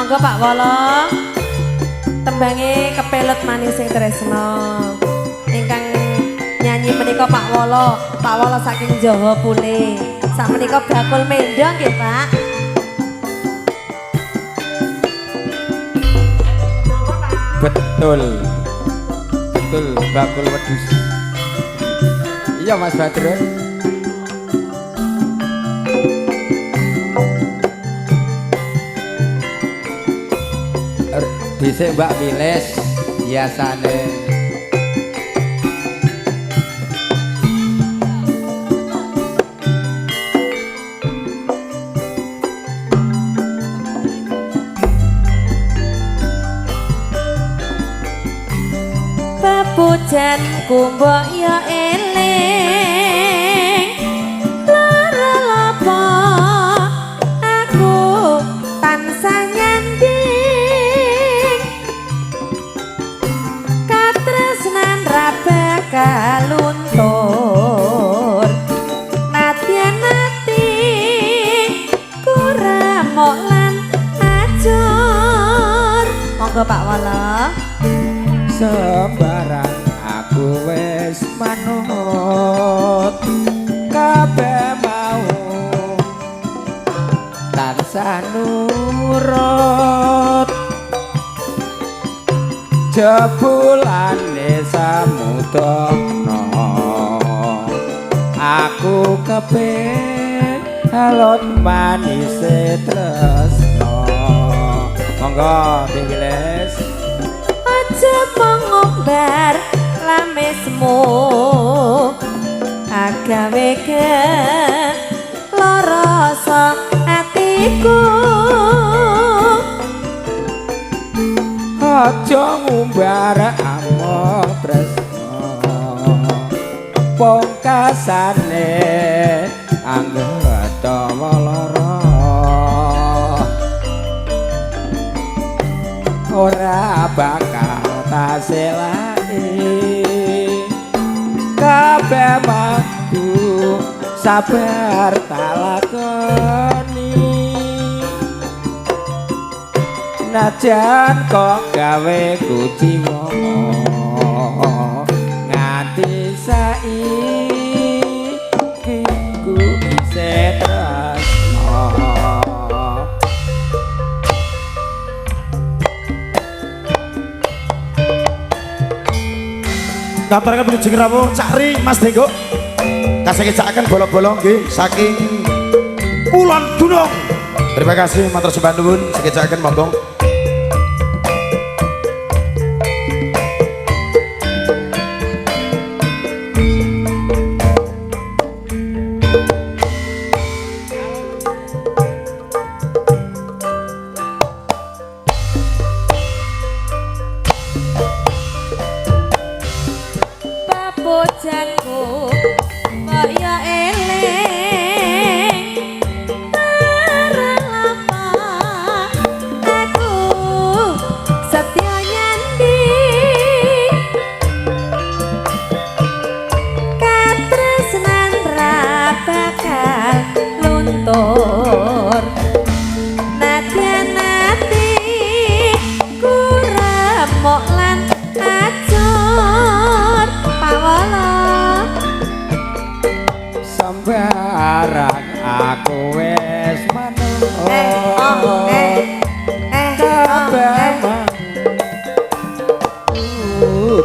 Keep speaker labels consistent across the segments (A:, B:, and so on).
A: Monggo Pak Wolo. Tembange kepelet manis sing tresno. Ingkang nyanyi menika Pak Wolo, Pak Wolo saking Jawa Pule. Sak menika bakul mendo nggih, Pak.
B: Betul. Betul bakul wedhus. Iya Mas Badrun. Dhisik Mbak Wilis biasane.
A: Pepujanku mbok ya eling, lara lapa aku tansah nyanding, katresnan ra bakal luntur, nadyan ati kuramok lan ajur. Monggo Pak Wolo.
B: Sembarang aku wis manut, kabeh mau tansah nurut, jebulane samudana aku kepelut manise tresno. Monggo Dewiles.
A: Aja mengumbar lamismu agawe lara atiku.
B: Aja ngumbar among tresno pungkasane anggota lara, ora bakal taselaki kabeh mampu sabar tak lakoni, najan kok gawe kuciwa nganti saiki ku isih tresno.
C: Ngaturaken wilujeng rawuh Cak Ri Mas Denggo. Kasih-kecaken bolo-bolo nggih saking Kulon Gunung. Terima kasih matur sembah nuwun, sekecaken monggo.
A: Papujanku mbok ya eling, lara lapa aku setya nyanding, katresnan ra bakal luntur, nadyan ati kuramok lan acur. Pak Wolo.
B: Sembarang aku wis manut,
A: Eh, oh, eh, eh, oh,
B: kabeh
A: eh.
B: mau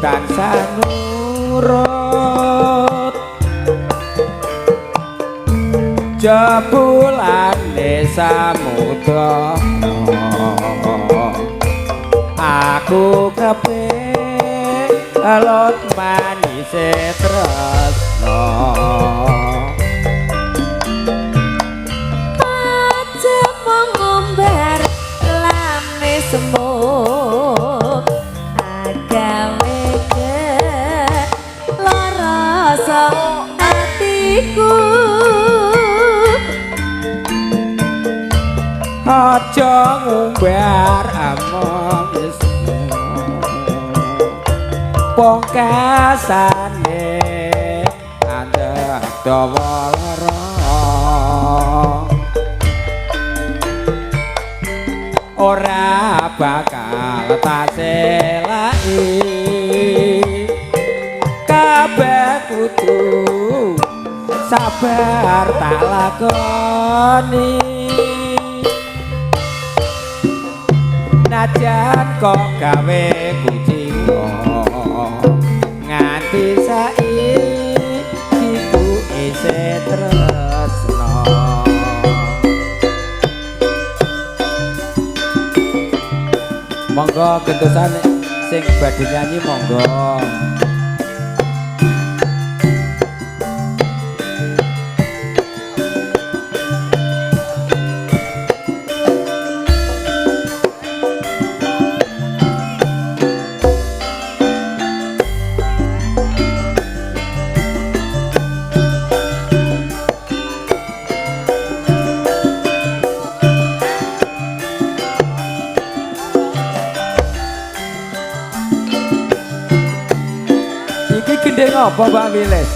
B: tansah nurut, jebulane samudana aku kepelut manise tresno.
A: Aja mengumbar lamismu agawe lara atiku.
B: Aja ngumbar among ismu pungkasane andhek dawa lara, ora bakal tak selaki. Kabeh kudu sabar tak lakoni. Najan kok gawe kuciwa nganti saiki ku isih tresno. Monggo gentosan sing badhe nyanyi monggo. Iki gendeng apa Mbak Wilis?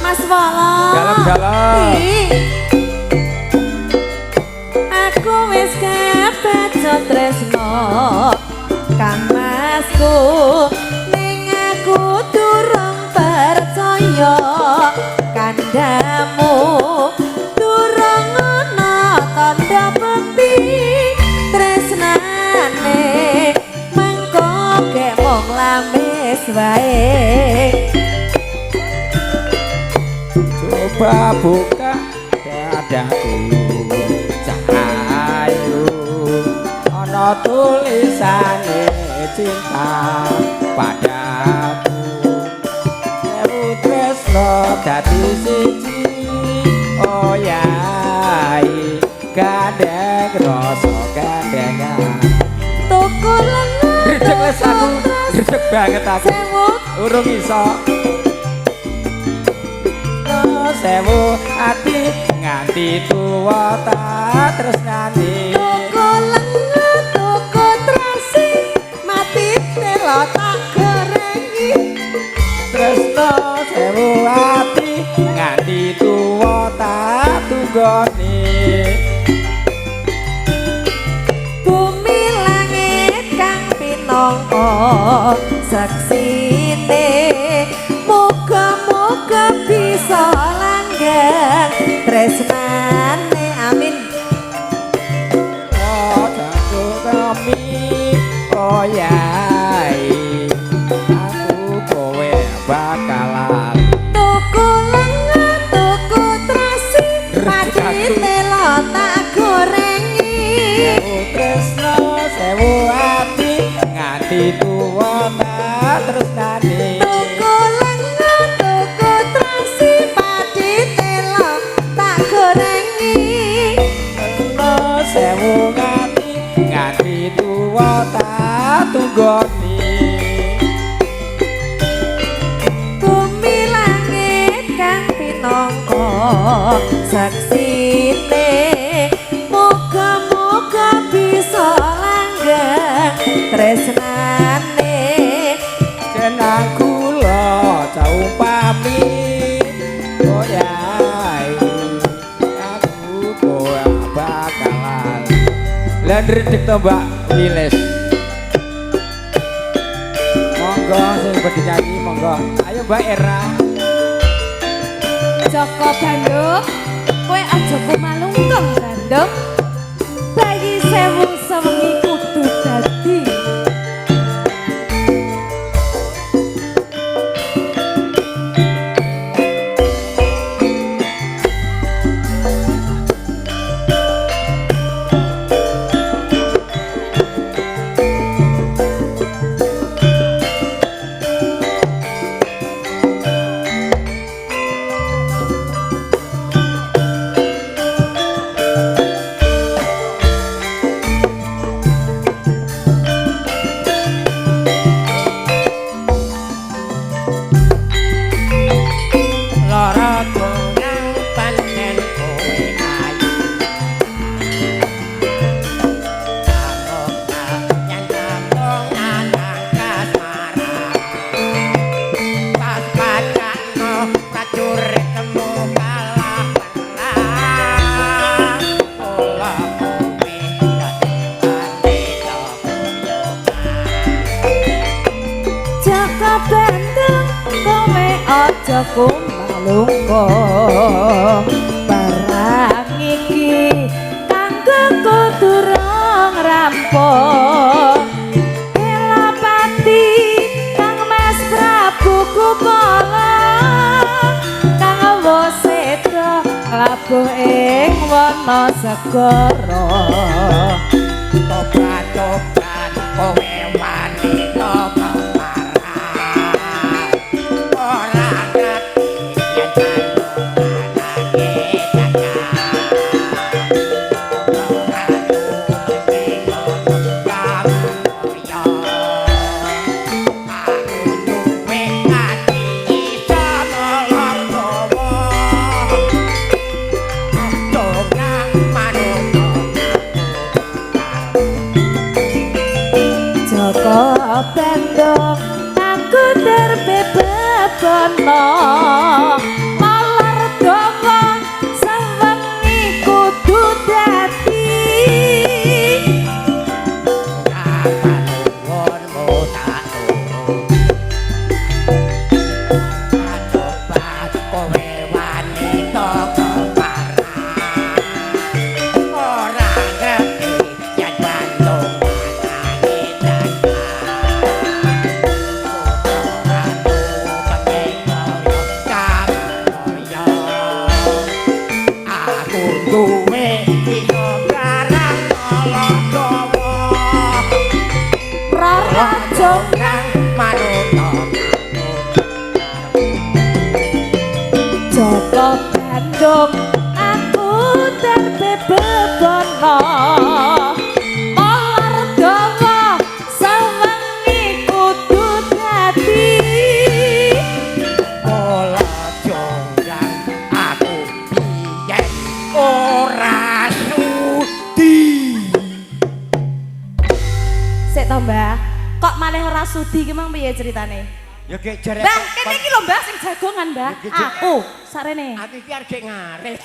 A: Mas Wolo.
B: Dalem-dalem.
A: Aku wis kebaca tresno Kang Masku, ning aku durung percaya kandhamu, durung ana tandha bukti tresnane, mengko gek mung lamis wae.
B: Coba buka dadaku cahayu, ana tulisane cinta padaku. Sewu tresno dadi siji, oh yai gandeng rasa gandengan.
A: Tuku lengan
B: Rejek les aku, rejek banget aku.
A: Sewu
B: Urung iso. Sewu ati nganti tuwa tak tresnani.
A: Tuku lengan tuku trasi mati telo tak gorengi.
B: Tresno sewu ati nganti tuwa tak tunggoni.
A: Bumi langit kang pinangka saksine, muga-muga bisa langgeng tresnane, amin.
B: Oh jago kami, oh yai, aku kowe bakal lali.
A: Tuku lengan tuku trasi mati telo tak gorengi.
B: Sewu tresno sewu ati nganti tuwa tak tresnani.
A: Tuku lengan tuku trasi padi telo tak gorengi.
B: Tresno sewu ati nganti tuwa tak tunggoni.
A: Bumi langit kang pinangka saksine, muga-muga bisa langgeng tresnane.
B: Jenang kula caumpami, oh yai, aku kowe bakal lali. Lah ndredeg to Mbak Wilis. Monggo sing badhe nyanyi monggo. Ayo Mbak Era.
A: Joko Bandung, kowe aja kumalungkung Bandung. Bayi sewu sewengi kudu dadi. Aja kumalungkung perang iki kanggo durung rampung. Elapati Kang Mas Prabu Kumala kang wis seda labuh ing wana segara.
D: Tobat-tobat kowe wani to keparah. Ora ngerti yen anake cakap. Ora ngerti kamu aku duwe ati iso molor dawa. Dongak manut.
A: Joko Bandung aku terbebebana malar dawa sewengi kudu dadi.
D: Kapanuwunmu tak turut. Tobat kowe wani to keparah. Ora ngerti yen Bandung anake cakap. Putra ratu pengen kaya. Aku duwe iso barang ala dawa.
A: Rarajo
D: Nang manut.
A: Joko Bandung aku terbebebana malar dawa sewengi kudu dadi.
D: Kala jonggang aku biyen ora sudi.
A: Sik to, Mbah. Kok malih ora sudi ki mang piye ceritane?
D: Ya gek jare.
A: Mbah, kene iki lho Mbah sing jagongan, Mbah.
D: Ya,
A: Aku sarene.
D: Aku iki arep ngarit.